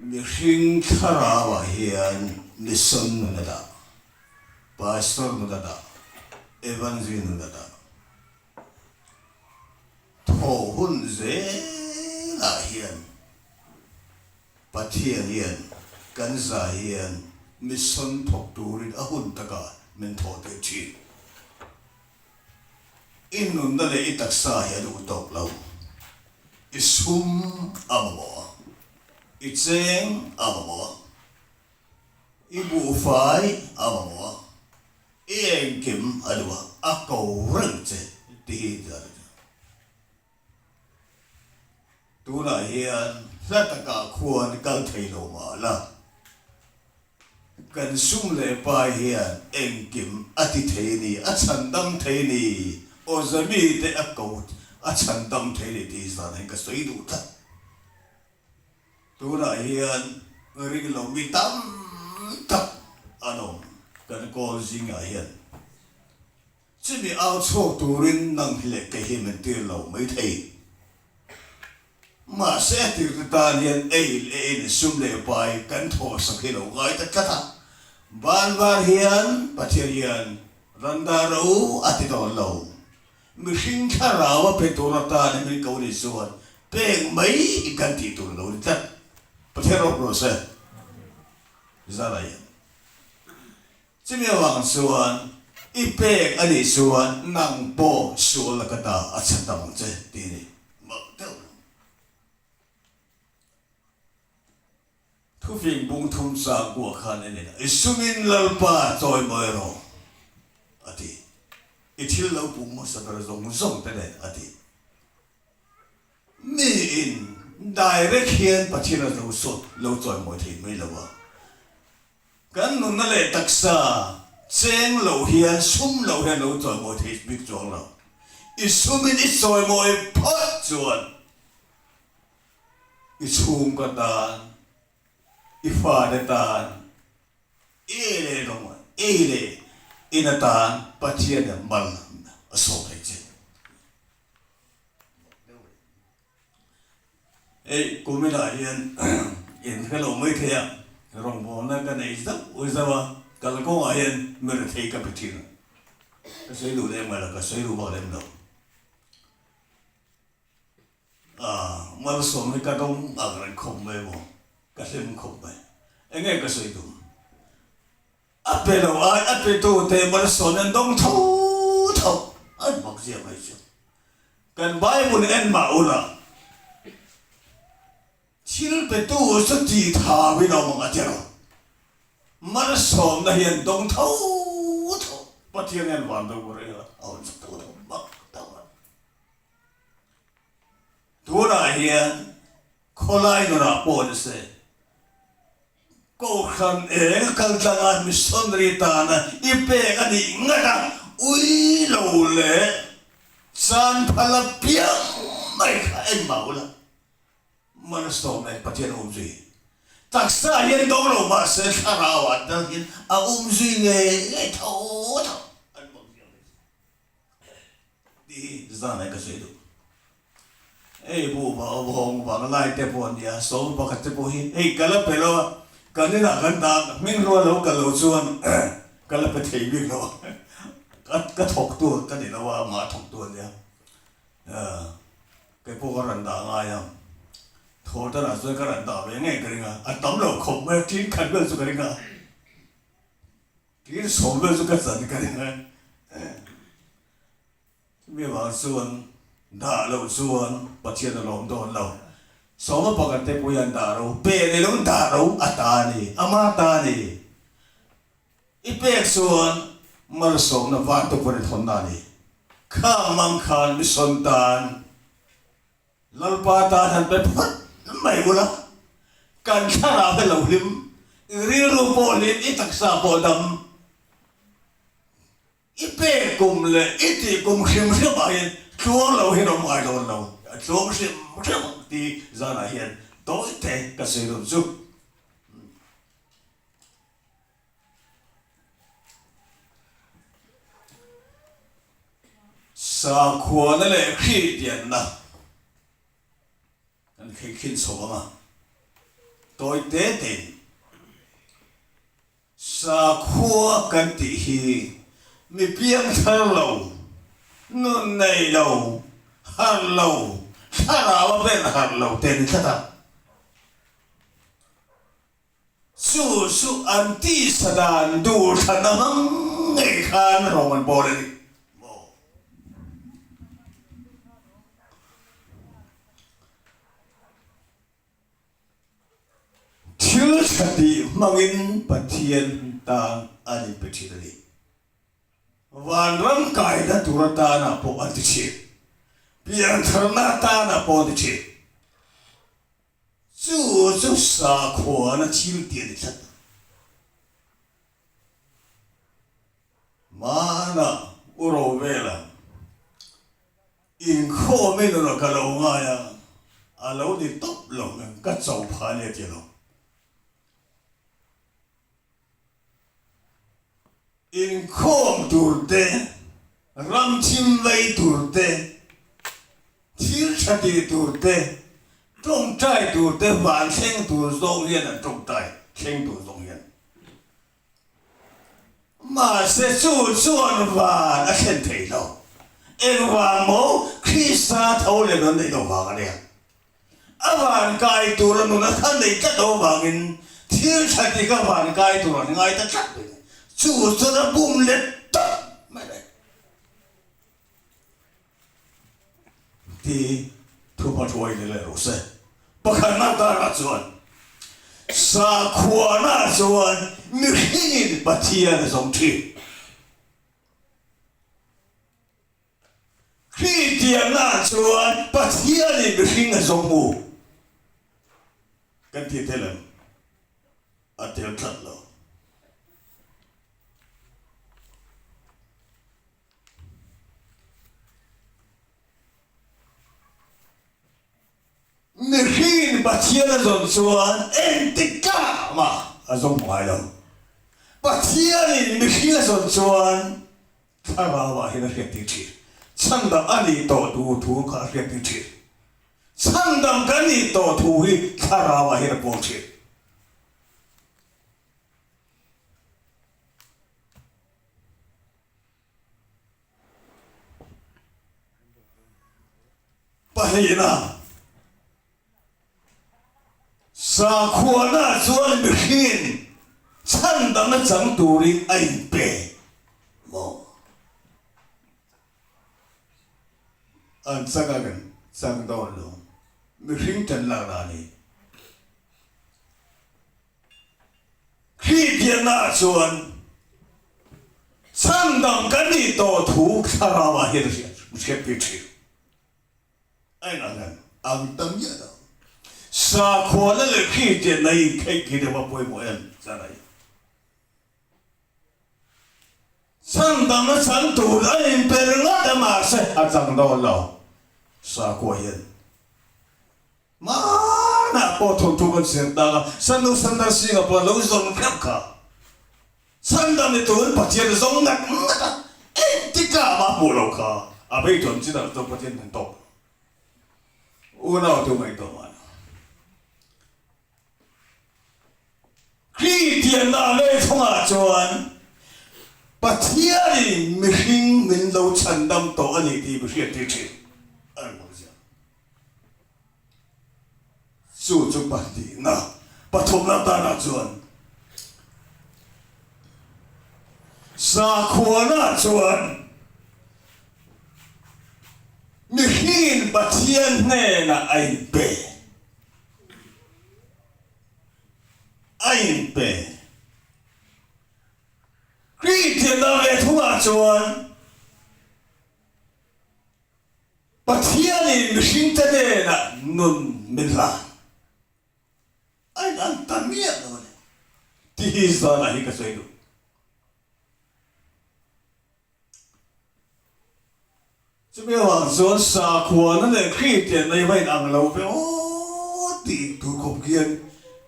Mihring thlarauah hian mission nun a dah, pastor nun a dah, evangelist nun a dah. Thawh hun zelah hian Pathian hian kan za hian mission thawk turin a hun takah min thawh tir thin. I nunna leh i taksa hi a duh tawk lo. I sum a mamawh a, i cheng a mamawh a, i buhfai a mamawh a, i engkim a duh a, a ko reng che ti hi a ni. Tunah hian hla takah khuan kal thei lo mah la, kan sum leh pai hian engkim a ti thei ni, a chhandam thei ni, awza mite a ko a chhandam thei ni tih zan hian ka sawi duh tlat. Tunah hian ring lo mi tam tak an awm kan kawl zingah hian. Chumi au chhuak turin nang hi leh kei hi min tir lo mai thei. Mahse a tirte tan hian ei leh in sum leh pai kan thawhsak hi lo ngai ta tlat a. Ban var hian Pathian hian Randa ro a ti dawn lo. Mihring thlarau a pe tur atan hi min ko ni chuan pek mai hi kan tih tur lo ni tlat. Pathian rawp rawh se. Zara hian. Chumi avang chuan i pek a nih chuan nang pawh sual la ka ta a chhan tam ang che tih a ni mak deuh lo. Thufing bung thum chang kuah khan en ila i sumin Lalpa chawimawi rawh a ti. I thil lo pum hmasa ber zawng zawng te nen a ti. Miin direct hian Pathian a lo sawt lo chawimawi thei mai lo a. Kan nunna leh taksa cheng lo hian sum lo hian lo chawimawi thei bik chuang lo. I sumin i chawimawi phawt chuan i chhungkaw tan, i fate tan, i ei leh rawng ei leh in atan Pathian hian mal a sawm thei che. Hei kuminah hian in hre lo mai thei a, rawngbawlna ka nei zauh zauh a, kalkawngah hian mi rethei ka pe thin a, ka sawi duh lem ngai lo, ka sawi duh bak lem lo. Aaa malsawm hi ka dawng ang reng khawp mai maw, ka hlim khawp mai, eng nge ka sawi tum? A pe lo ai a pe tu te malsawm an dawng tho tho an bak zia mai chu. Kan Bible en mah ula thil pe tu chu ti thau in awm ang a ti rawh. Malsawmna hi an dawng tho tho Pathian hian van do reng a a hawn sak tho tho mak tak a. Tunah hian khawlai nunah pawh ni se Kohhran eng a kal tlang a missionary tana i pek a nih ngat a, ui lo leh chan phal a piang mai kha en mah ula, malsawm leh Pathian a um zui. Taksa hian dawng lo mah se thlarau ah tal hian a um zui ngei ngei tho tho an bawk viau mai chu. Tih hi zan ai ka sawi duh. Hei bu vawng vang lai te pawh a nia, sawm pakhat te pawh hi hei ka la pe lo a, kan inah kan dah a, hming rual lo kal lo chuan ka la pe thei bik lo a, ka thawk tu ka ni lo a, amah a thawk tu a nia, kei pawh ka rawn dah ngai a, thaw tanah chuan ka rawn dah ve ngei ka ring a, a tam lo khawp mai a, tin khat vel chu ka ring a. Tin sawm vel chu ka chan ka ring a, chumi avang chuan dah loh chuan Pathian a lawm dawn lo. Sawma pakhat te pawh hian dah ro, pe ni lo dah ro a ta a ni, ama ta a ni. I pek chuan malsawmna van tukverh thawnna a ni. Khang mang khan mission tan Lalpa tan han pe phawt mai ula, kan thlarau hi lo hlim, i rilru pawh hlim, i taksa pawh dam, i pek kum leh i tih kum hrim hrim ah hian tluang lo hian awm ngai dawn lo, a tluang hrim hrim ang ti zanah hian tawi te ka sawi dawn chu. Sakhuana leh Kristianna kan kheikhin chho ang a. Tawi te tein sakhua kan tih hi mi piangthar lo, nun nei lo, harh lo, thlarau a ben harh lo te ni tlat a. Chu chu an tisa dan duh thlan a hmang ngei khan rawng an bawl a ni maw? Thil tha tih hmangin Pathian tan an inpe thin a ni. Vanram kaina tur atana pawh an ti thin. Piantharna atana pawh an ti thin. Chu chu sakhuana thil tih a ni tlat. Hmana u Rovela inkhawm in rawn ka lo ngai a, a lo ni tawp lo nge ka cho phah a nia ti lo. Inkhawm tur te, ram thim vei tur te, thil tha ti tur te, tawngtai tur te, van thleng tur zawng hian an tawngtai thleng tur zawng hian. Mahse chu chuan van a thlen thei lo. Engvang maw Krista tho leh nun neih loh vang a nia. A van kai tura nun a kha nei tlat loh vangin thil tha dik a van kai tur an ngai ta tlat mai. Chu chuan a bum let tawp mai mai. Ti thupa thuai ni leh rawh se. Pakhatna darah chuan sakhuana chuan mihringin Pathian a zawng thin. Kristianna chuan Pathianin mihring a zawng u kan ti tel em? A tel tlat lo. Mihringin Pathian a zawn chuan engtik kah mah a zawng ngai lo. Pathianin mihring a zawn chuan thlarauah hian a hriattir thin. Chhandam a nih tawh tur thu kha a hriattir thin. Chhandam kan nih tawh thu hi thlarauah hian a puang thin. Pahnihna, Sakhuana chuan mihringin chhandamna chang turin a inpe maw? An chang a kan chang dawn lo, mihring ṭan lak dan hi. Kristianna chuan chhandam kan nih tawh thu thlarauah hian a hriatpui thin. A inang em? Ang ta miah lo. Sakhuana leh Kristianna inkheih khi deuh a pawimawh em? Zan ai. Chhandamna chhan tur a inpe ringawt a mahse a chang dawn lo. Sakhua hian Hmanah pawh thawnthu kan siam tak a, Sannu Sandar Singh-a pawh a lo zawn hreuh kha. Chhandam ni turin Pathian a zawng ngat ngat a, engtikah mah hmuh lo kha a beidawng chinah chuan Pathian hnen tawk unau te ngaihtuah mah lo. Kristianna lei chungah chuan Pathianin mihring min lo chhandam tawh a ni tih mi hriattir thin a ni bawk zia. Chu chu pahnihna, pathumna tanah chuan sakhuana chuan mihringin Pathian hnenah a inpe, a inpe. Kristianna leh thungah chuan Pathianin mihringte hnenah nun min hlan a inang ta miah lo a ni tih hi zanah hi ka sawi duh. Chumi avang chuan sakhuana leh Kristianna hi va inang lo ve aw tih tur khawp khian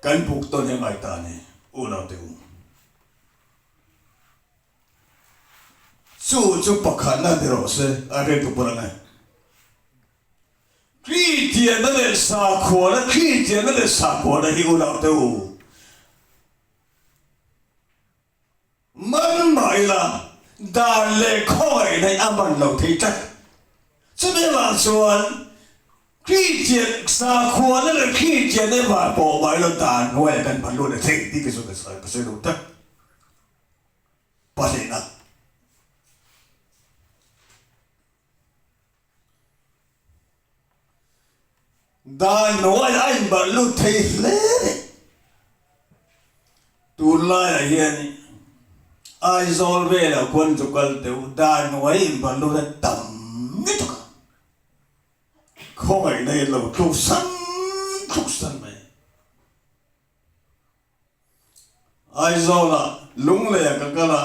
kan buk tawn hi a ngai ta a ni, unaute u. Chu chu pakhatna ni rawh se, a rilru pawh a ngai. Kristianna leh sakhuana, Kristianna leh sakhuana hi unaute u, man mah ila dan leh khawngaihna hi a man lo thei tlat. Chumi avang chuan Kristian sakhuana leh Kristianna van pawh mah ila dan hnuaiah kan man lut leh thei tih ka sawi lo tlat. Pahnihna. Dan hnuai a inbarh lut thei hle a ni. Tunlaiah hian Aizawl velah khuan chu kal teuh dan hnuai inbarh lut a tam lutuk a, khawngaihna hi an lo tluksan tluksan mai. Aizawlah Lungleiah ka kal a,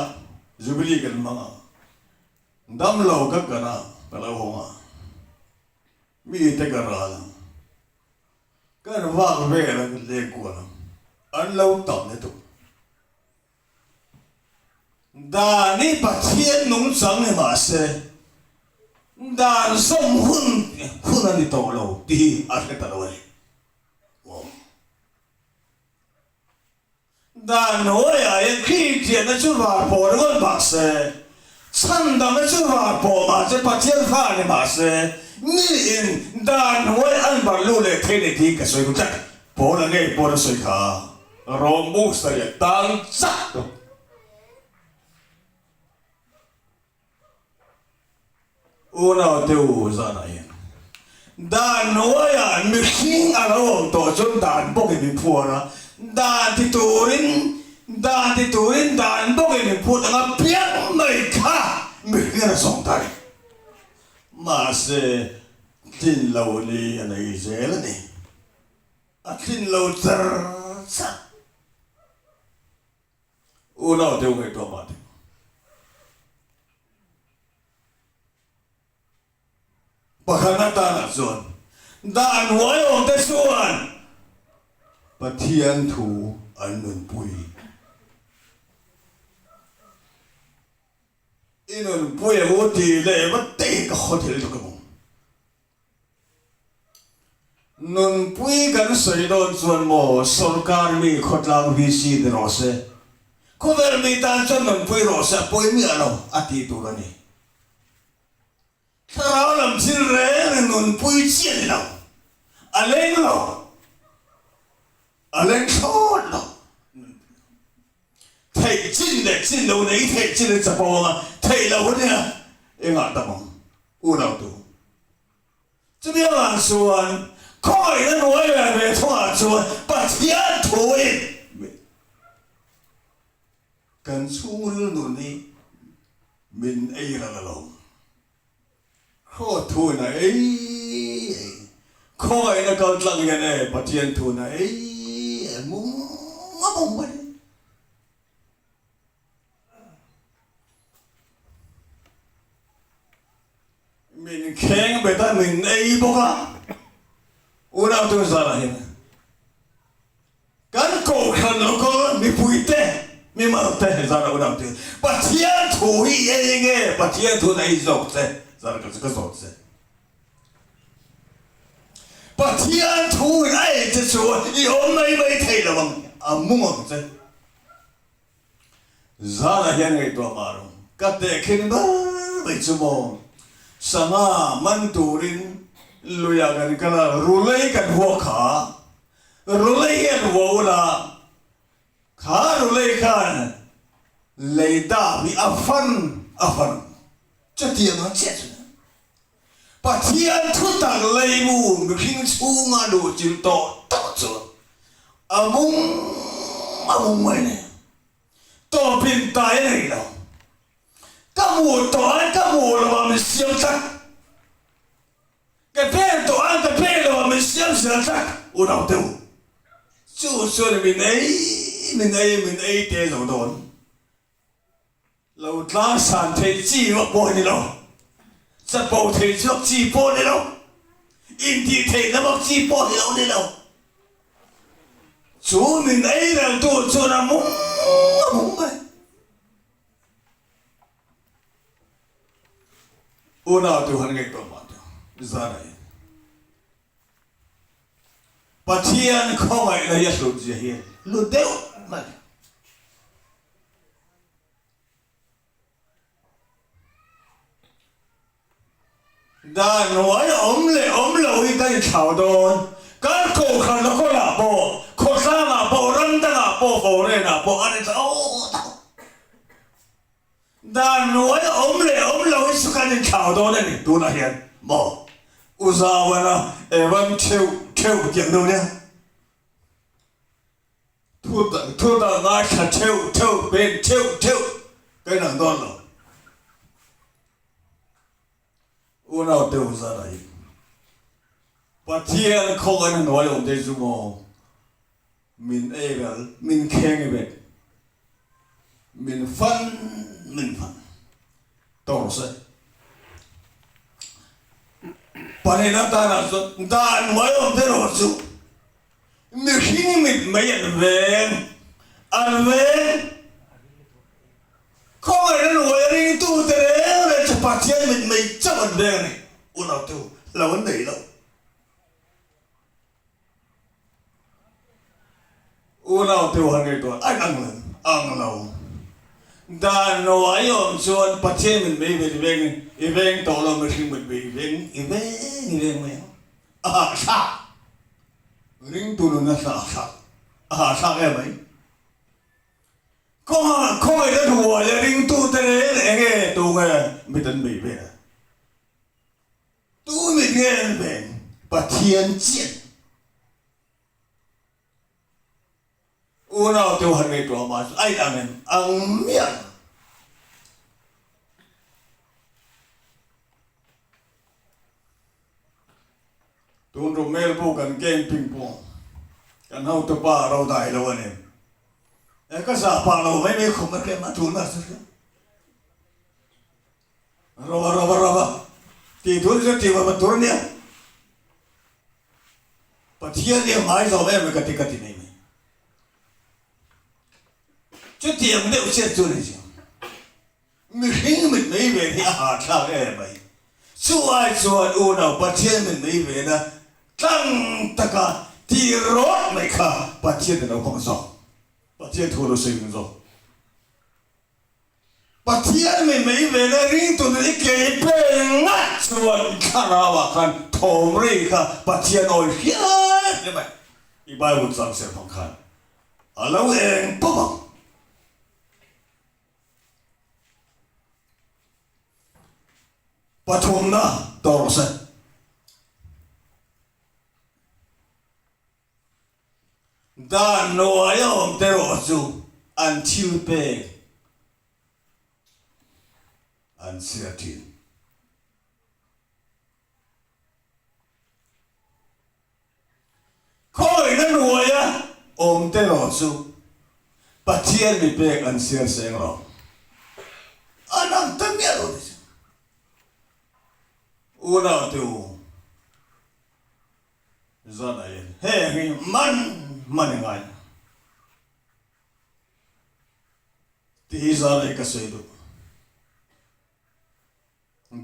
Jubilee kan hmang a, damlo ka kan a, ka lo hawng a, mite ka ral ang, kan vak vel a, kan leng kual ang, an lo tam lutuk. Dan hi Pathian nungchang ni mah se, dan zawm hun hun a ni tawh lo tih hi a hre ta lo a ni. Dan hnuaiah hian Kristianna chu var pawh ringawt mah se, chhandamna chu var pawh mah se, Pathian fa ni mah se, miin dan hnuai an bar luh leh thei ni tih ka sawi duh tlat. Paula ngei pawh a sawi kha Rom bu sarih tan chak tawh. Unaute u zanah hian dan hnuaiah mihring a lo awm tawh chuan dan bawkin min phuar a, dan ti turin dan ti turin dan bawkin min phut ang a piang mai kha mihring a zawng ta a ni. Mahse tlin lo ni a nei zel a ni. A tlin lo char char. Unau deuh ngaihtuah mah deuh. Pakhat atanah chuan dan huai awmte chuan Pathian thu an nunpui. I nunpui ang u tih leh va te ka haw thei lutuk ang. Nunpui kan sawi dawn chuan maw sorkar mi khawtlang VC ni rawh se, khawvel mi tan chuan nunpui rawh se a pawi miah lo a tih tur a ni. Thlarau lam thil reng in nunpui chiah ni lo, a leng lo, a leng thlawt lo. Theih chin leh chin lo nei theih chin in chapo anga theih loh a nia engah tam ang unautu. Chumi avang chuan khawngaihna hnuai ve ve thungah chuan Pathian thuin kan chhungril nun hi min ei ral alawm. Khaw thuin a ei ei, khawngaihna kal tlang hian e Pathian thuin a ei ei mung a mung mai. Min kheng bet a, min ei bawk a, unau chu zarah hian kan kohhran local mipuite, mimal te zarah unau chu Pathian thu hi i ei nge Pathian thu na ei zawk che zarah ka ka zawt che. Pathian thu in a ei che chuan i awm mai mai thei lo ang, a mung ang che. Zana hian ngaihtuah mah rawh. Ka tehkhin ber mai chu maw? Sangha man turin luiah kan kal a, rulei kan vuak kha. Rulei hian vuah ula, kha rulei khan lei dap hi a fan a fan. Chutiang ang chiah chu ni. Pathian thutak leimu mihring chhunga luhchilh tawh tawh chu a mung a mung mai nei a, tawpin tai a nei lo. Ka hmuh tawh a, ka hmuh lo a min siam tlat. Ka pen tawh a, ka pen lo a min siam zel tlat. Unau deuh chu chuan min ei, min ei, min ei te zo dawn. Lo tlang san theih chi vak pawh ni lo, chapo theih chhuak chi pawh ni lo, intih theihna vak chi pawh ni lo ni lo. Chu min ei reltu chuan a mung a mung mai. Unau tu han ngaihtuah mah teh, zan a in. Pathian khawngaihna hi a hlut zia hi hlu deuh mai. Dan hnuai awm leh awm lo hi kan inthlau dawn. Kan kohhran kawlah pawh, khawtlangah pawh, ram dangah pawh, foreign-ah pawh an inthlau tho. Dan hnuai awm leh awm lo hi chu kan inthlau dawn a ni tunah hian maw? U Zauana Evan theuh theuh tiang deuh nia. Thu thu dah ngaithla theuh theuh pen theuh theuh ka inang dawn lo. Unau te u zara hi Pathian khawngaihna hnuai awm te chu maw min eiral min kheng i bet min fan min fan tawh rawh se. Pahnihna tanah chuan dan hnuai awm te rawh chu Mihring mit mai an veng, an veng. Khawngaihna hnuai a ringtute reng reng chu Pathian mit mai chauh an veng a ni. Unau te u, hlo an nei lo. Unau te u han ngaihtuah a ang lo, ang lo. Dan hnuai awm chuan Pathian mit mai ven i veng, i veng tawh lo, mihring mit mai i veng, i veng, i veng mai ang. A hahthlak. Ringtu nun a hahthlak. A hahthlak em mai. Kawngah khawngaih a hnuai a ringtu te reng eng nge tu nge mit an bei ve a? Tu mit nge an ven? Pathian chian. Unau te han ngaihtuah mah chu a inang em? Ang miah lo. Tun rum mel pawh kan camping pawh kan hotupa ro dai lo a ni. E ka zah pah lo mai mai khum a hrem a tul na chu hria. Rova rova rova tih tur chu tih va tur a nia. Pathian hi a hmai zawm em ka ti ka ti mai mai. Chutiang deuh chiat chu a ni chiang. Mihring mit mai ven hi a hahthlak em mai. Chu ai chuan unau Pathian mit mai vena tlang taka tih rawt mai kha Pathian a lo hmang zawk. Pathian thu a lo sawi zawk. Pathian mi mai vena ringtu nu i kei peng ngat chuan i thlarauah khan thawm rei kha Pathian awi hriat hle mai. I Bible chang ser hmang khan a lo eng pawp ang. Pathumna tawh rawh se. Dan hnuai a awm te rawh chu an thil pek an chhiar thin. Khawina hnuai a awm te rawh chu Pathian mi pek an chhiar seng lo. An ang ta miah lo ni chu. Unau te u. Zan a in heng hi man man i ngai tih hi zan leh ka sawi duh.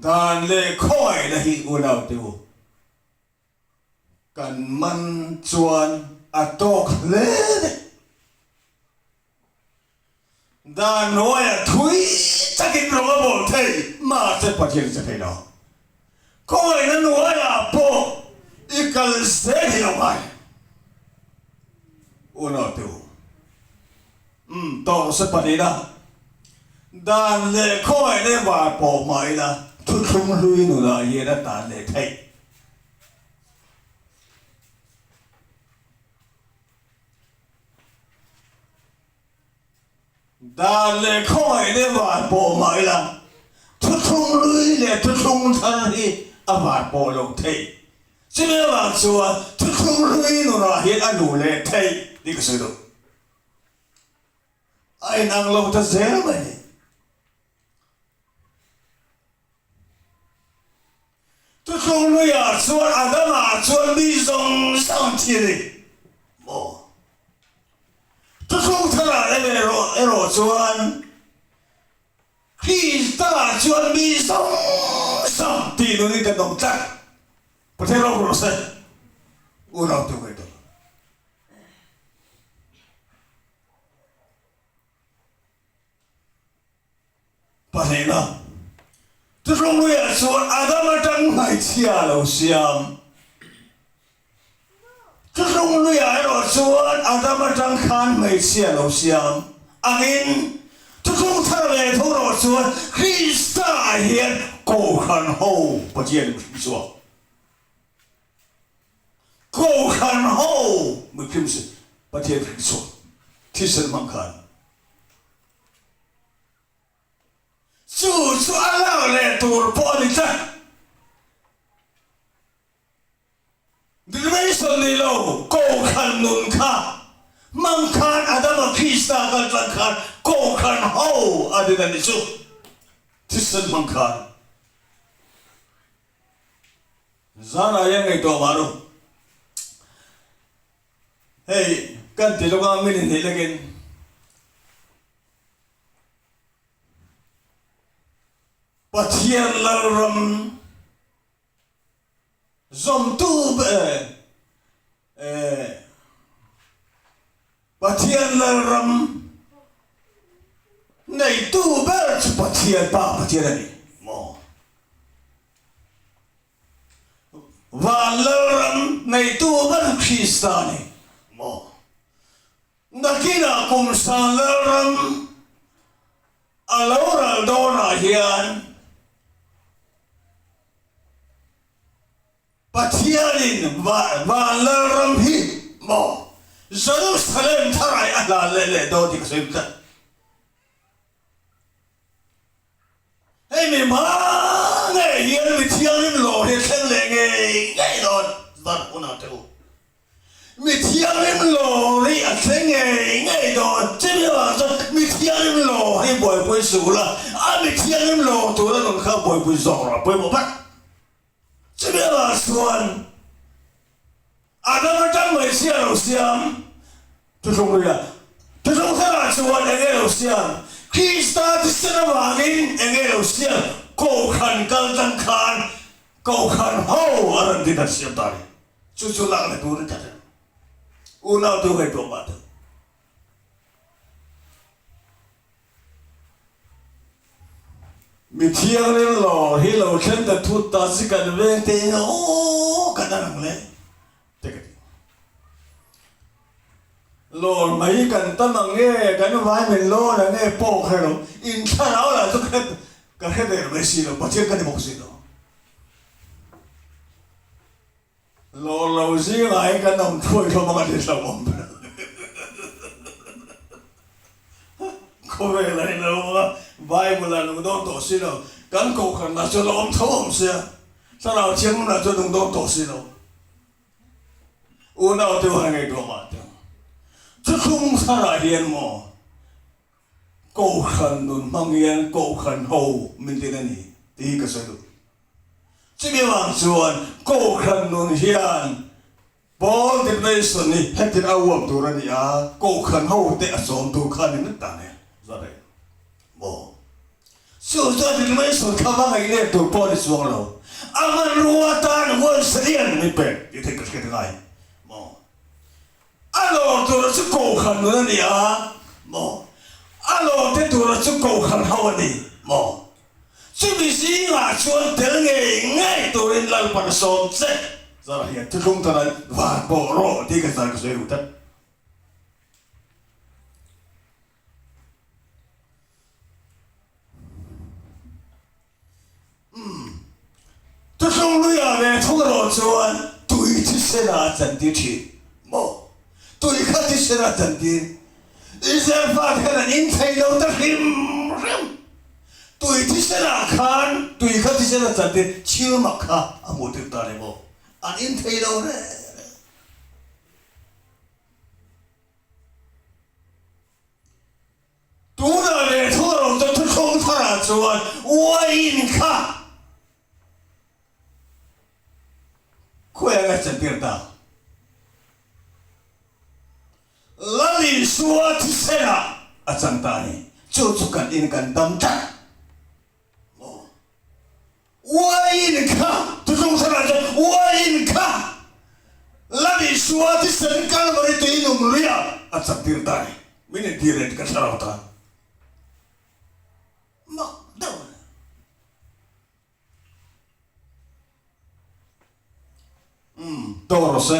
Dan leh khawngaihna hi unau te u kan man chuan a tawk hle daih. Dan hnuaiah thui takin rawng a bawl thei, mahse Pathian che thei lo. Khawngaihna hnuaiah pawh i kal zel thei lo ngai. Unau te u, umm tawng se pahnihna, dan leh khawngaihna i var pawh mah ila thuthlung hlui nunah hian a tan leh theih. Dan leh khawngaih leh var pawh mah ila, thuthlung hlui leh thuthlung thar hi a var pawh loh theih. Chumi avang chuan thuthlung hlui nunah hian a luh leh theih tih ka sawi duh. A inang lo ta zel mai ni. Thuthlung luiah chuan Adama chuan mi zawng zawng thi a ni maw? Thuthlung tharah erawh erawh chuan Krista chuan mi zawng zawng tih nunin kan awm tlat. Pathian ropui rawh se. Unau tu ngaihtuah. Pahnihna, Thuthlungluiah chuan Adam atang hmeichhia a lo siam. Thuthlungluiah erawh chuan Adam atang khan hmeichhia a lo siam angin Thuthlung thar leh tho erawh chuan Krista-ah hian Kohhran ho Pathian mihring chhuak. Kohhran ho mihring Pathian hring chhuak thisen hmang khan. Chu chu a lak leh tur pawh a ni tlat. Denomination ni lo, Kohhran nun kha hmang khan Adama Krista kal tlang khan Kohhran ho a din a ni chu. Thisen hmang khan. Zara hian ngaihtuah mah ru. Hei kan ti lawk a, min inhnih lekin. Pathian Lalram zawmtu Pathian Lalram neitu ber chu Pathian Pa Pathian a ni maw? Van Lalram neitu ber chu Krista a ni maw? Nakinah kum sang Lalram a lo ral dawnah hian Pathianin van Lalram hi maw Jerusalem tharai a hlan leh leh dawn tih ka sawi tlat. Hei mi hma ngei hian mi thianghlim lawr hi a thleng leh ngei ngei dawn zan hunah te u. Mi thianghlim lawr hi a thleng ngei ngei dawn. Chumi avang chuan mi thianghlim lawr hi buaipui suh la, a mi thianghlim lawr tura nun kha buaipui zawk rawh a pawimawh ber. Chumi avang chuan Adam atang mai sia lo siam Thuthlung luia Thuthlung tharah chuan eng nge lo siam? Krista thisen avangin eng nge lo siam? Kohhran kal tang khan Kohhran ho a rawn din a siam ta a ni. Chu chu lak leh turin ka hrem. Unau tu ngaihtuah mah teh. Mi thianghlim lawr hi lo thleng ta thut ta si kan veng te in aw kan a rang le te ka ti. Lawr mai kan tam ang nge kan vai min lawn ang nge pawh ka hre lo, in thlarau lah chu ka hre ka hre der mai si lo, Pathian ka ni bawk si lo. Lawr lo zingah hi kan awm thuai hlawm ang a ti hlauh awm ber. Khawvel ah hi lo awm a, Bible ah nung dawn tawh si lo, kan kohhran lah chuan a awm tho awm sia, Thlarau Thianghlim lah chuan nung dawn tawh si lo. Unau te han ngaihtuah mah teh ang. Thuthlung tharah hian maw Kohhran nun hmang hian Kohhran ho min tin a ni tih hi ka sawi duh. Chumi avang chuan Kohhran nun hian Paul Denomination hi hetin a uap tur a ni a, Kohhran ho te a sawm tur kha ni ngawt ta nen zawt reng maw? Chu chuan Denomination kha va ngaih leh tur pawh a ni chuang lo. A hmanrua tan huaisalian min pek tih theih ka hriat ngai maw? A lawr tura chu Kohhran nun a ni a maw? A lawr te tura chu Kohhran ho a ni maw? Chumi zingah chuan tel ngei ngei turin Lalpan a sawm che. Zara hian thuthlung tana van pawh rawh tih ka zar ka sawi ru tlat. Umm. Thuthlung luiah ve thung erawh chuan tui thisenah a chantir thin maw? Tui kha thisenah a chantir. Israel fate khan an in thei lo ta hrim hrim. Tui thisenah khan tui kha thisen a chantir thilmak kha a hmuh tir ta ni maw? An in thei lo reng reng. Tunah leh thawh ro chu thuthlung tharah chuan uaiin kha khawi anga chantir ta? Lal Isua thisenah a chang ta a ni. Chu chu kan in kan dam tlat. Maw? Uaiin kha thuthlung tharah chuan uaiin kha Lal Isua thisen Kalvari tui nung luiah a chaktir ta a ni. Min intir leh ka thlarau tan mak deuh. Dawr rawh se.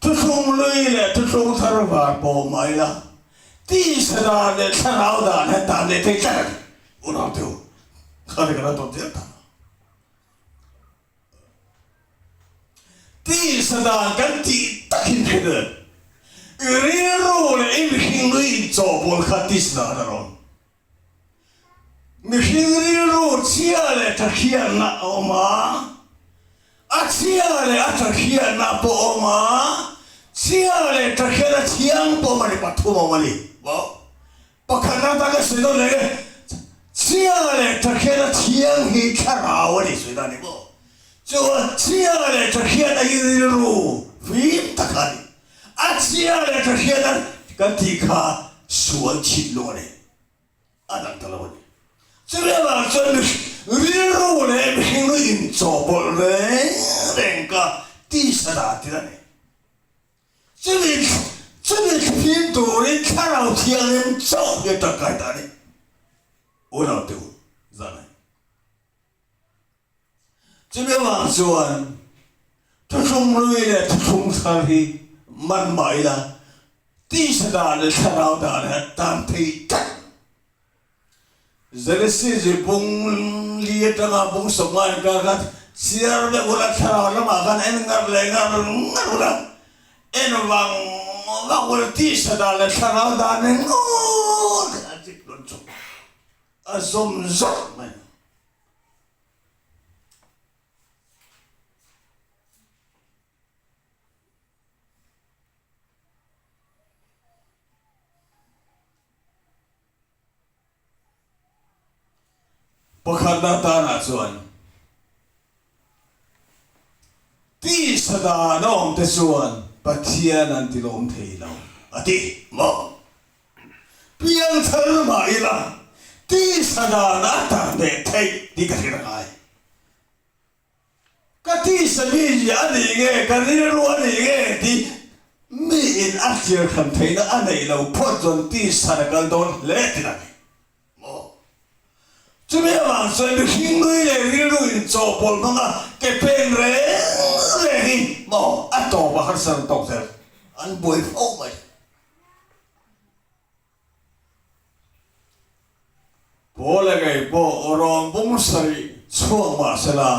Thuthlung lui leh thuthlung thar var pawh mah ila, tisa dan leh thlarau dan hian dan leh thei tlat a ni. Unau te u, kha ri ka la tawn zel ta. Tisa dan kan tih takin theih nen, i rilru leh i mihring lui inchawhbawl kha tisa dan a rawn. Mihring rilru chhia leh tha hriatna a awm a, a chhia leh a tha hriatna pawh a awm a, chhia leh tha hriatna thiang pawh a awm a ni, pathum a awm a ni. Pakhatna taka sawi dawn leh e, chhia leh tha hriatna thiang hi thlarau a ni sawi dan ni maw? Chuan chhia leh tha hriatna hi rilru fim tak a ni. A chhia leh tha hriatna kan tih kha sual thinlung a ni. A dang ta lo a ni. Chumi avang chuan rilru leh mihring lu inchawhpawlh reng reng ka tisa dan thil a ni. Chumi chumi thlifim turin Thlarau Thianghlim chauh hi a tangkai ta a ni. Unau te u, zanai. Chumi avang chuan thuthlung hlui leh thuthlung thar hi man mah ila, tisa dan leh thlarau dan hi a tan thei tlat. Genesis bung li atanga bung sawmnga inkar khan chhiar vek ula, thlarau lamah khan en ngar leh ngar ngar ula, en vang vang ula, tisa dan leh thlarau dan engawt khan a chik dawn chawp a zawm zawk mai. Pakhatna tanah chuan tisa dan a awm te chuan Pathian an tilawm thei lo a ti maw? Piangthar mah ila tisa dan a tar leh theih tih ka hrilh a ngai. Ka tisa mi hi a nih nge, ka rilru a nih nge tih miin a thlir hran theihna a neih lo phawt chuan tisa na kal dawn hle tih a ni maw? Chumi avang chuan mihring nui leh rilru inchawhpawlh hmanga ke pen reng reng hi maw a tawp a harsa an tawk zel, an buai fo mai. Paula ngei pawh rawngbung sarih chhuak mah sela,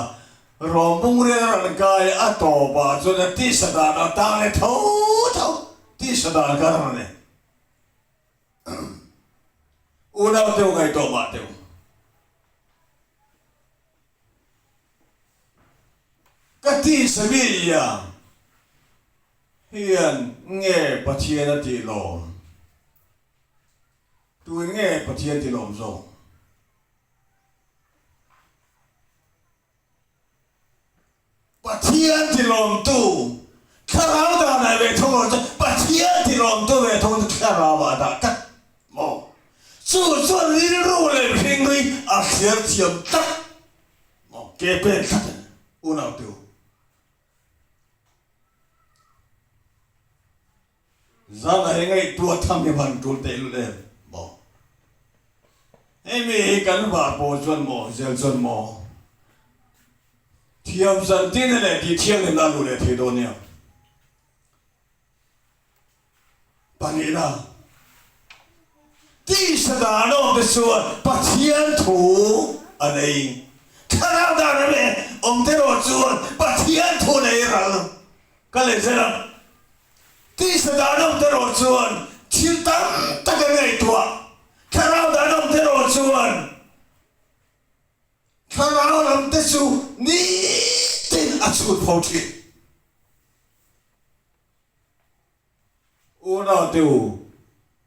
rawngbung rial ran kai a tawpah chuan a tisa dan a tang leh tho tho, tisa dan kha ran a ni. Unau teu ngaihtuah mah teu. Ka tisa mi iang. Hian nge Pathian a tih lawm? Tuin nge Pathian ti lawm zawk? Pathian ti lawmtu thlarau danah ve thung lo chu Pathian ti lawmtu ve thung chu thlarauah a dah tlat maw? Chu chuan rilru leh mihring hi a thliar thiam tlat maw? Ke pen tlat a ni unau te u. Zan a hi ngaihtuah tham hi van tul teh lut em maw? Hemi hi kan vah pawh chuan maw zel chuan maw thiam zan tin leh tih thianghlimna a luh leh thei dawn nia. Pahnihna, tisa dan awmte chuan Pathian thu a nei. Thlarau dan a leh awmte erawh chuan Pathian thu nei ral ka leh zel a. Tisa dan awmte erawh chuan thil tam tak a ngaihtuah. Thlarau dan awmte erawh chuan thlarau lamte chu nitin a chhut fo thin. Unau te u,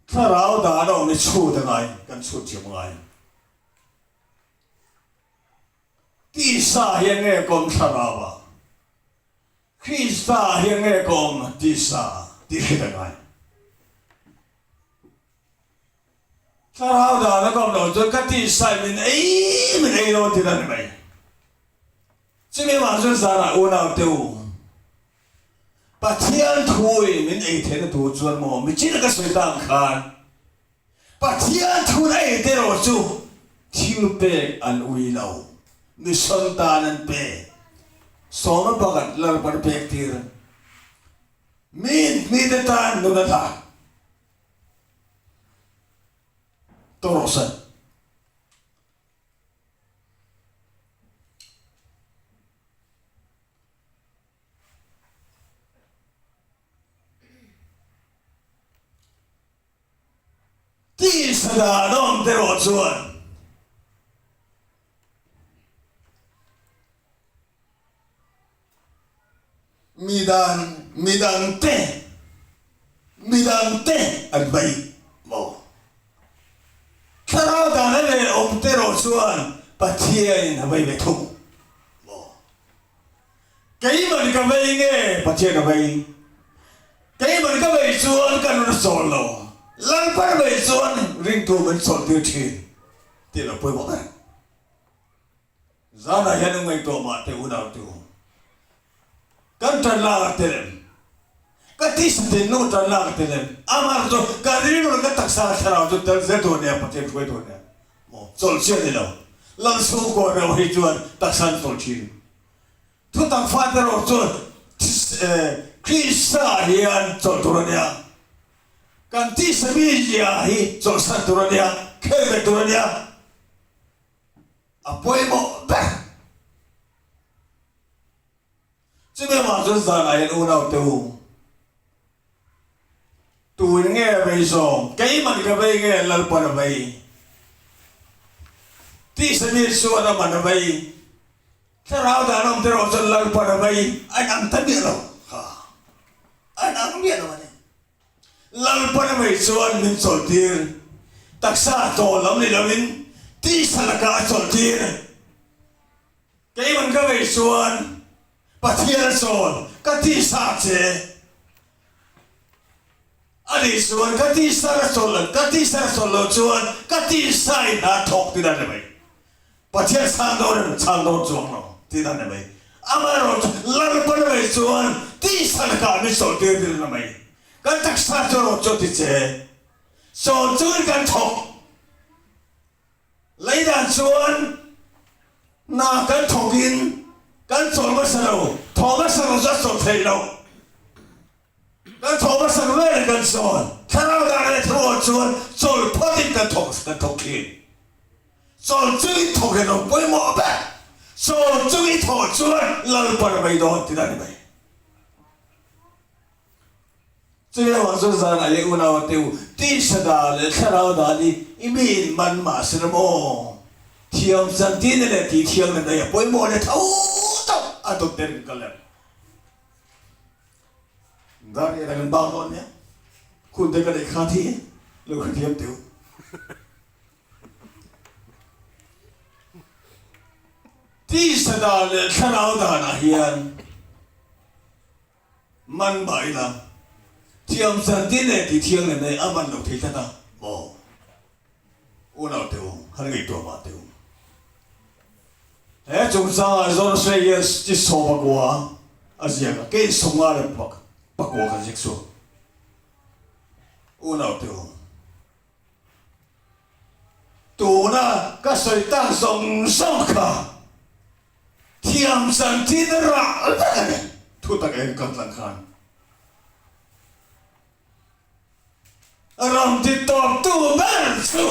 thlarau dan a awm i chhut a ngai, kan chhut thiam a ngai. Tisa hian nge ka awm thlarau a? Krista hian nge ka awm tisa tih hriat a ngai. Thlarau dan a ka awm loh chuan ka tisa in min ei min ei dawn tih a ni mai. Chumi vang chuan zanah unau te u, Pathian thu in min ei theihna tur chuan maw michina ka sawi tan khan Pathian thu na ei te erawh chu thil pek an ui lo, mission tan an pe, sawma pakhat Lalpan pek tir. Miin mite tan nun a hlan tawh rawh se. Tisa dan awm te rawh chuan Midang midangte midangte an hmai maw? Thlarau dana leh awm te rawh chuan Pathianin a hmai ve thung maw? Keiman ka vei nge Pathian a vei? Keiman ka vei chuan ka nun a chawl lo, Lalpan a vei chuan ringtu min chawlhtir thin tih lo pawimawh ber. Zanah hian u ngaihtuah mah teh unautu, kan tan lak a tel em? Ka tisa thinlung a tan lak a tel em? Amah chu ka rilru leh ka taksa thlarau chu tel zel tur a nia, Pathian hruai tur a nia. Maw? Chawlh chiah ni lo. Lal chhungkaw reuh hi chuan taksa an chawlh thin. Thutak fate erawh chuan Krista hian chawlh tur a nia. Kan tisa mizia hi chawlhsan tur a nia, khel ve tur a nia. A pawimawh ber. Chumi avang chuan zanah hian unau te u, Tuin nge a vei zawng? Keiman ka vei nge Lalpan a vei? Tisa mi chuan aman a vei, thlarau dan awm te erawh chuan Lalpan a vei, a inang ta miah lo kha, a inang miah lo a ni. Lalpan a vei chuan min chawlhtir, taksa tawh lam ni loin tisa lakah a chawlhtir. Keiman ka vei chuan Pathian a chawl ka tisa che a nih chuan ka tisa a chawl lo ka tisa a chawl lo chuan ka tisa in a thawk tih dan ni mai. Pathian chhang dawn em chhang dawn chuang lo tih dan ni mai. Amaherawhchu Lalpan a vei chuan tisa lakah min chawl tir tir na mai. Kan taksa chu erawh chu a ti che chawl chungin kan thawk. Lei dan chuan hna kan thawkin kan chawl hmasa lo, thawh hmasa lo chu a chawl theih loh. Kan thawh hmasa lo vel kan chawl, thlarau dan leh thlarau chuan chawl phawtin kan thawk kan thawk thin. Chawl chungin thawk hi a lo pawimawh ber. Chawl chung i thawh chuan Lalpan a bei dawn tih dan ni mai. Chutiang chuan zanah leh unau te u, tisa dan leh thlarau dan hi i mi in man mah se la maw? Thiam chantina leh tih thiang na nei a pawimawh leh tho tho a dawt ber in ka lem. Daniel-a kan bak dawn nia, hun te ka neih kha thi lo hrethiam teh u. Tisa dan leh thlarau danah hian Man mah ila, thiam chan tin leh tih thiang leh nei a man lo thei tlat a maw? Unau teh u, han ngaihtuah mah teh u. He chungchangah Zawrse hian chi sawmpakua a ziak a, kei sawmnga leh pakua kan ziak chhuak. Unau teh u. Tuna ka sawi tak zawng zawng kha thiam chanchin rah vek a ni. Thutak eng kal tlang khan ram ti tawptu ber chu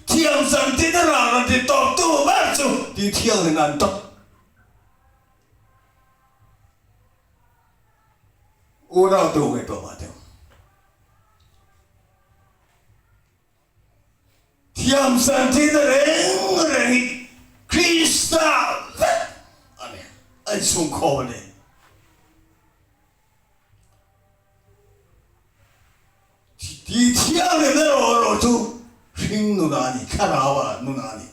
thiam chanchin rah rawn ti tawptu ber chu tih thianghlim an tawp. Unau tu ngaihtuah mah teh. Thiamsantihna reng reng hi Krista vek a ni, a inchhungkhawm a ni. Tih thianghlim erawh erawh chu hring nuna a ni, thlarau nuna a ni.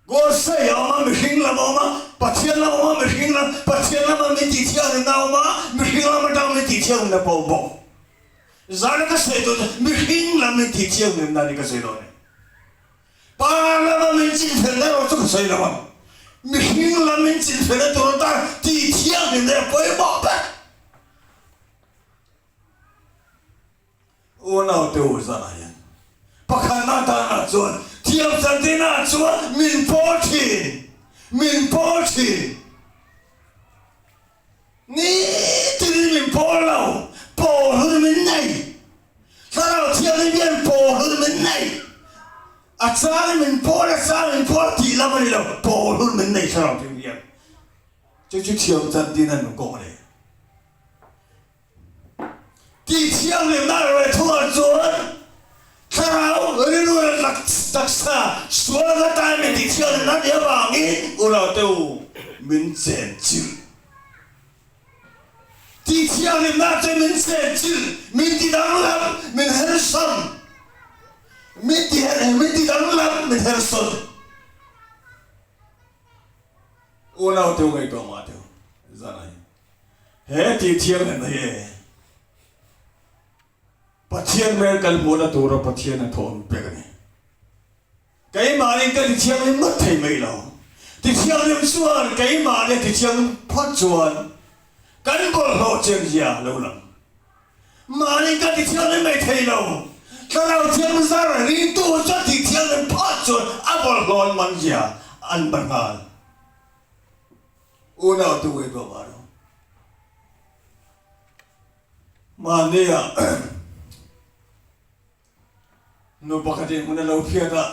Gorsei a awm a, mihring lam a awm a, Pathian lam a awm a, mihring lam, Pathian lama min tih thianghlimna a awm a, mihring lam atanga min tih thianghlimna pawh a awm bawk. Zana ka sawi dawn chu mihring lam min tih thianghlimna a ni ka sawi dawn e. Pa lama min chinfelna erawh chu ka sawi lo ang. Mihring lam min chinfelna tur atan tih thianghlimna hi a pawimawh ber. Unaute u zanah hian pakhatna danah chuan thiam chantinah chuan min pawl thin, min pawl thin. Nitinin min pawl. A changin min pawl, a changin min pawl tih lam a ni lo, pawl hun min nei thlarau thing hian. Chu chu thiam chan tin a nun kawng a ni. Tih thianghlimna a reh thungah chuan thlarau rilru leh taksa sual anga tan min tih thianghlimna a nih avangin unaute u min chen chilh. Tih thianghlimna chuan min chen chilh, min ti danglam, min hersawn, min ti min ti danglam, min hersawn. Unaute u ngaihtuah mah teh u, zanah hi. He tih thianghlimna hi e Pathian hmel kan hmuhna tura Pathian a thawh min pek a ni. Keimahni ka ti thianghlim ngawt thei mai lo. Ti thianghlim chuan keimahni a ti thianghlim phawt chuan kan bawlhhlawh chian zia a lo lang. Mahni ka ti thianghlim mai thei lo. Thlarau thiang zar ringtu chuan ti thianghlim phawt chuan a bawlhhlawh an man zia an ban nghal. Unau tu nge tuah mah lo. Mahnia nu pakhatin hmun a lo phiat a,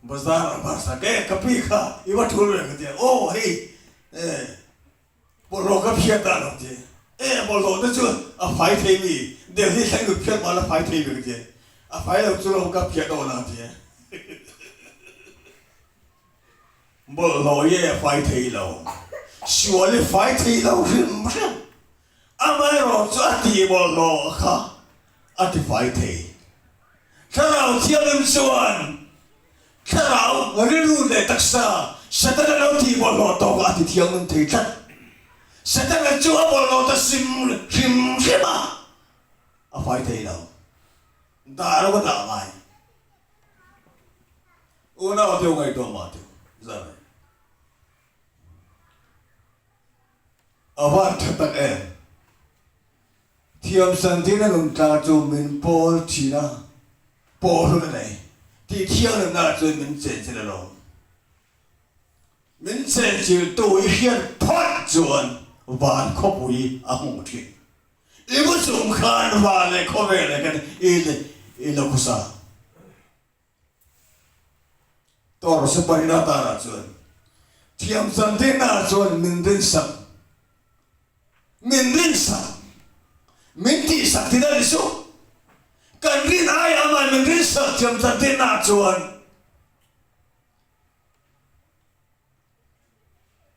bazar a bar sak e, ka pi kha i va thul ve ka ti a, aw hei bawlhhlawh ka phiat a lo ti e, bawlhhlawh te chu a fai thei mi, Delhi thleng lut phiat mah la fai thei ve ka ti a, a fai lo chu lo ka phiat awn a ti e. Bawlhhlawh hi a fai thei lo, sual hi fai thei lo hrim hrim. Amaherawh chu a tih bawlhhlawh kha a ti fai thei. Thlarau Thianghlim chuan thlarau rilru leh taksa Setana lo tih bawlhhlawh tawkah a ti thianghlim thei tlat. Setana chu a bawlhhlawh ta sim hrim hrim a, a fai thei lo. Dah lo a dah ngai. Unau teu ngaihtuah mah teu zan ai. A van tha tak em. Thiam san tin a nun tla chu min pawl thin a, pawl hun a nei. Tih thianghlimna ah chuan min chenchilh alawm. Min chenchilh tu i hriat phawt chuan van khawpui a hung thin. I bu chung khan van leh khawvel leh kan i lo khusa. Tor Saparina tarah chuan thiam chantirnaah chuan min rinsak, min rinsak, min tihsak tih a ni suh. Kan rin aia amah min rinsak thiam chantirnaah chuan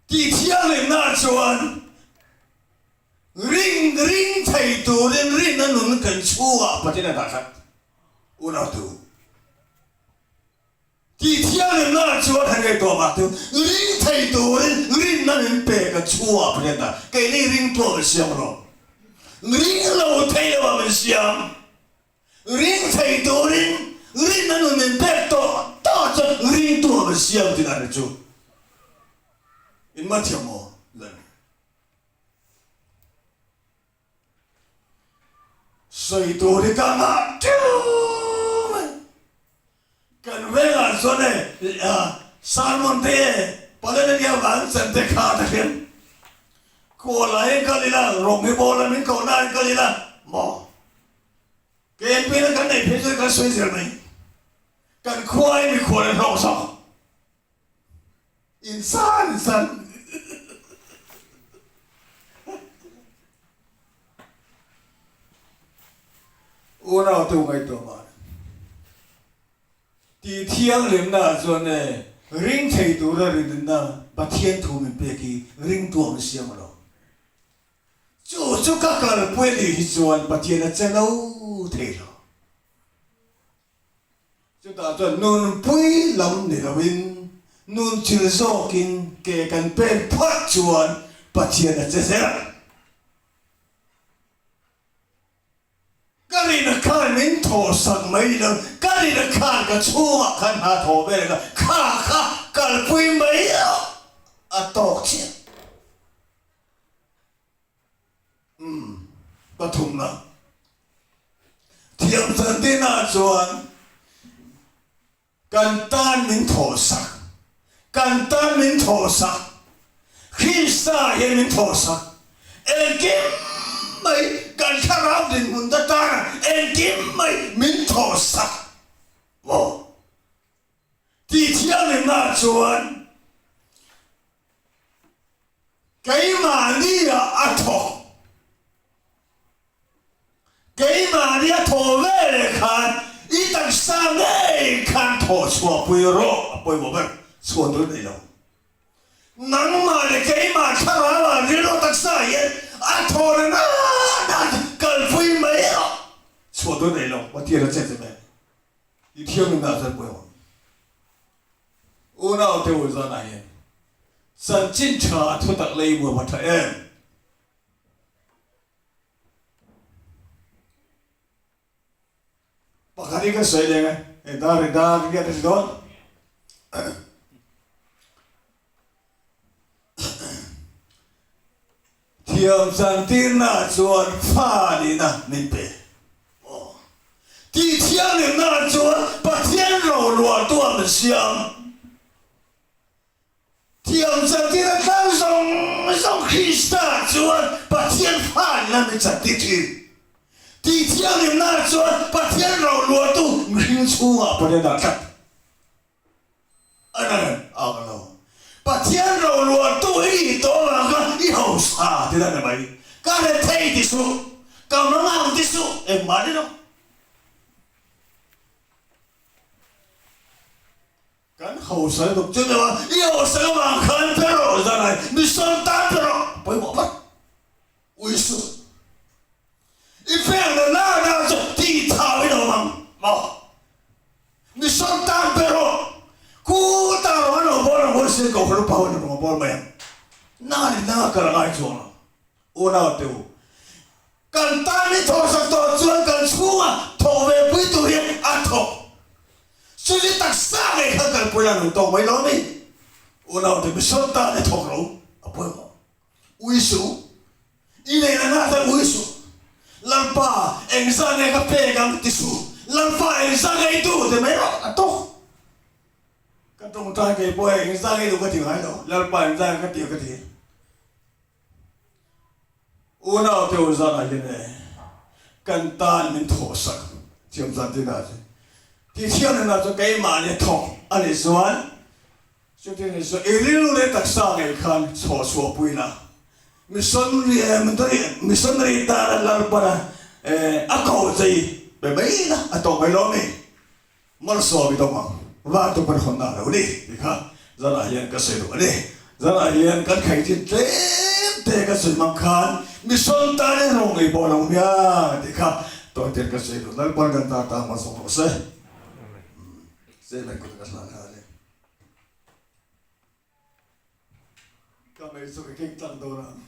tih thianghlimnaah chuan ring ring thei turin rinna nun kan chhungah Pathian a dah tlat. Unautu, tih thianghlimna chuan han ngaihtuah mah chu ring thei turin rinna min pek a chhuah Pathian ta keini ringtu min siam rawh. Ring lo thei lo ah min siam. Ring thei turin rinna nun min pek tawh tawh chuan ringtu ah min siam tih dan chu in man thiam maw? Sawi tur hi ka ngah ṭeuh mai. Kan vengah chuan e sermon te e palen a nia vang chan te kha ta hian khualai in kal ila rawng hi bawla min koh na in kal ila maw KNP na kan neih phei chuan kan sawi zel mai. Kan khua hi mikhual a hlawk zawk. Insan insan. Unau te ngaihtuah mah ni. Tih thianghlimna ah chuan e ring thei tura rinna Pathian thu min pek hi ringtu ang siam a lo. Chu chu ka kalpui a nih hi chuan Pathian a che lo thei lo. Chutah chuan nunpui lam ni loin nun thil zawkin ke kan pen phawt chuan Pathian a che zel ang. Ka rina khan min thawhsak mai lo, ka rina khan ka chhungah khan hna thawh vel kha kha kha kalpui mai a tawk chiah. Umm pathumna thiam chantinah chuan kan tan min thawhsak, kan tan min thawhsak, Krista hian min thawhsak, engkim mai kan thlarau dinhmun te tana engkim mai min thawhsak maw? chuan keimahni-ah a thawk. Keimahni a thawh veleh khan i taksa ngei khan thawh chhuahpui rawh a pawimawh ber, chhuah tur nei lo. Nangmah leh keimah thlarau ah rilru taksa hian a thawh na nana kalpui mai rawh, chhuah tur nei lo, Pathian a chet che mai. I thiamna ah chuan pawimawh. Unau te u zanah hian chanchin tha a thutak lei muam a tha em? Pakhat hi ka sawi leng e, hei dar hi dar riat a ni dawn. Thiam chantirna chuan fa nihna min pe. Tih thianghlimna chuan Pathian roluahtu ah min siam. Thiam chantir a tlang zawng zawng Krista chuan Pathian fa in a mi chantir thin. Tih thianghlimna chuan Pathian roluahtu mihring chhungah Pathian dah tlat a na reng a ang lo. Pathian roluahtu i nih tawh avang kha i hausa ti la ni mai. Ka rethei ti suh, ka mangang ti suh, engmah ni lo. Kan hausa lutuk chu deuh a, i hausa avang khan pe rawh zanai misual tan pe rawh a pawimawh vat. Ui suh. I pek na na na chu tih thau in awm ang maw? Misual tan pe rawh. Kuta rawng an lo bawl ang huai se kohhran upa ho in rawng a bawl mai ang. Nang in nang a kal a ngai chuang lo. Unau te u, kan tan i thawhsak tawh chuan kan chhunga thawk ve pui tur hian a thawk. Chumi taksa ngei khan kalpui la nung tawk mai lo ni. Unau te misual tan i thawk lo a pawimawh. Ui suh, i neih na na tan ui suh. Lalpa engzah nge ka pek ang ti suh. Lalpa engzah nge i duh ti mai rawh a tawk. Ka tawngtai ngei pawh engzah nge i duh ka ti ngai lo. Lalpa engzah nge ka ti ka ti. Unau te u zanah hian e kan tan min thawhsak thiam zan tin ah chuan ti thiam hnenah chuan keimah nia thawk a nih chuan chutin nih chuan i rilru leh taksa ngei khan chhuah chhuah pui la missionary tana Lalpana a ko che i pe mai la a tawk mai lo a mi. Malsawm i dawng ang, van tu pawn hawnna a lo ni tih kha zanah hian ka sawi duh a ni. Zanah hian kan khaihchin tlem te ka sawi hmang khan misual tan in rawng ngei pawh a lo hmiang tih kha tawi ten ka sawi duh. Lalpan kan ta ta malsawm rawh se. Amen kut ka hlan nghal e. Ka mei chu ka keng tlang dawn ang.